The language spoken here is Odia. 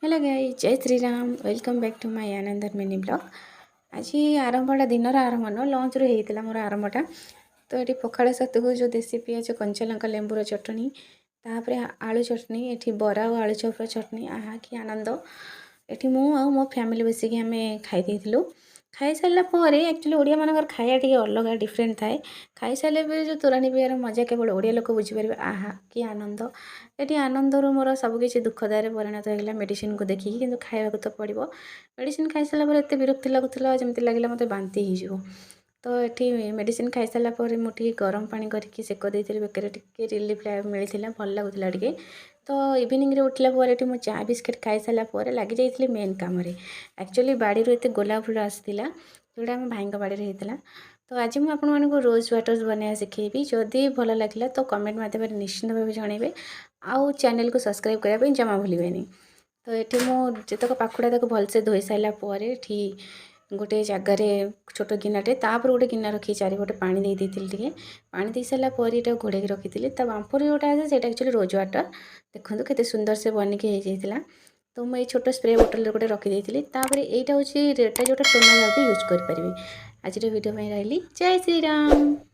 Hello guys, Jay Shriram. Welcome back to my another mini vlog. ଆଜି ଆରମ୍ଭଟା ଦିନର ଆରମ୍ଭ ନୁହଁ, ଲଞ୍ଚରୁ ହେଇଥିଲା ମୋର ଆରମ୍ଭଟା। ତ ଏଠି ପଖାଳ ସାଥକୁ ଯେଉଁ ଦେଶୀ ପିଆଜ, କଞ୍ଚା ଲଙ୍କା, ଲେମ୍ବୁର ଚଟଣି, ତାପରେ ଆଳୁ ଚଟଣି, ଏଠି ବରା ଆଉ ଆଳୁ ଚପର ଚଟଣି। ଆହା, କି ଆନନ୍ଦ! ଏଠି ମୁଁ ଆଉ ମୋ ଫ୍ୟାମିଲି ବସିକି ଆମେ ଖାଇ ଦେଇଥିଲୁ। ଖାଇସାରିଲା ପରେ, ଆକ୍ଚୁଆଲି ଓଡ଼ିଆମାନଙ୍କର ଖାଇବା ଟିକେ ଅଲଗା, ଡିଫରେଣ୍ଟ ଥାଏ। ଖାଇସାରିଲେ ବି ଯେଉଁ ତୋରାଣୀ ପିଇବାର ମଜା କେବଳ ଓଡ଼ିଆ ଲୋକ ବୁଝିପାରିବେ। ଆହା, କି ଆନନ୍ଦ! ଏଠି ଆନନ୍ଦରୁ ମୋର ସବୁକିଛି ଦୁଃଖଦାରେ ପରିଣତ ହେଇଗଲା ମେଡ଼ିସିନକୁ ଦେଖିକି। କିନ୍ତୁ ଖାଇବାକୁ ତ ପଡ଼ିବ। ମେଡ଼ିସିନ ଖାଇସାରିଲା ପରେ ଏତେ ବିରକ୍ତି ଲାଗୁଥିଲା, ଯେମିତି ଲାଗିଲା ମୋତେ ବାନ୍ତି ହେଇଯିବ। ତ ଏଠି ମେଡ଼ିସିନ ଖାଇସାରିଲା ପରେ ମୁଁ ଟିକେ ଗରମ ପାଣି କରିକି ସେକ ଦେଇଥିଲି ବେକରେ, ଟିକେ ରିଲିଫ୍ ମିଳିଥିଲା, ଭଲ ଲାଗୁଥିଲା ଟିକେ। ତ ଇଭିନିଂରେ ଉଠିଲା ପରେ ଏଠି ମୁଁ ଚା ବିସ୍କିଟ୍ ଖାଇସାରିଲା ପରେ ଲାଗିଯାଇଥିଲି ମେନ୍ କାମରେ। ଆକ୍ଚୁଆଲି ବାଡ଼ିରୁ ଏତେ ଗୋଲାପ ଫୁଲ ଆସିଥିଲା, ଯେଉଁଟା ଆମ ଭାଇଙ୍କ ବାଡ଼ିରେ ହେଇଥିଲା। ତ ଆଜି ମୁଁ ଆପଣମାନଙ୍କୁ ରୋଜ୍ ୱାଟର୍ ବନେଇବା ଶିଖେଇବି। ଯଦି ଭଲ ଲାଗିଲା ତ କମେଣ୍ଟ ମାଧ୍ୟମରେ ନିଶ୍ଚିନ୍ତ ଭାବେ ଜଣାଇବେ ଆଉ ଚ୍ୟାନେଲକୁ ସବସ୍କ୍ରାଇବ୍ କରିବା ପାଇଁ ଜମା ଭୁଲିବେନି। ତ ଏଠି ମୁଁ ଯେତକ ପାଖୁଡ଼ା, ତାକୁ ଭଲସେ ଧୋଇ ସାରିଲା ପରେ ଏଠି ଗୋଟେ ଜାଗାରେ ଛୋଟ ଗିନାଟେ, ତାପରେ ଗୋଟେ ଗିନା ରଖି ଚାରିପଟେ ପାଣି ଦେଇ ଦେଇଥିଲି ଟିକେ। ପାଣି ଦେଇ ସାରିଲା ପରେ ଏଇଟାକୁ ଘୋଡ଼େଇକି ରଖିଥିଲି। ତା ବାମ୍ଫରୁ ଯେଉଁଟା ଆସେ, ସେଇଟା ଆକ୍ଚୁଆଲି ରୋଜ୍ ୱାଟର୍। ଦେଖନ୍ତୁ, କେତେ ସୁନ୍ଦର ସେ ବନିକି ହେଇଯାଇଥିଲା। ତ ମୁଁ ଏଇ ଛୋଟ ସ୍ପ୍ରେ ବୋଟଲରେ ଗୋଟେ ରଖିଦେଇଥିଲି। ତାପରେ ଏଇଟା ହେଉଛି ରେଡ଼୍ଟା, ଯେଉଁଟା ଟୋନର୍ ଭାବେ ୟୁଜ୍ କରିପାରିବେ। ଆଜିର ଭିଡ଼ିଓ ପାଇଁ ରହିଲି। ଜୟ ଶ୍ରୀରାମ।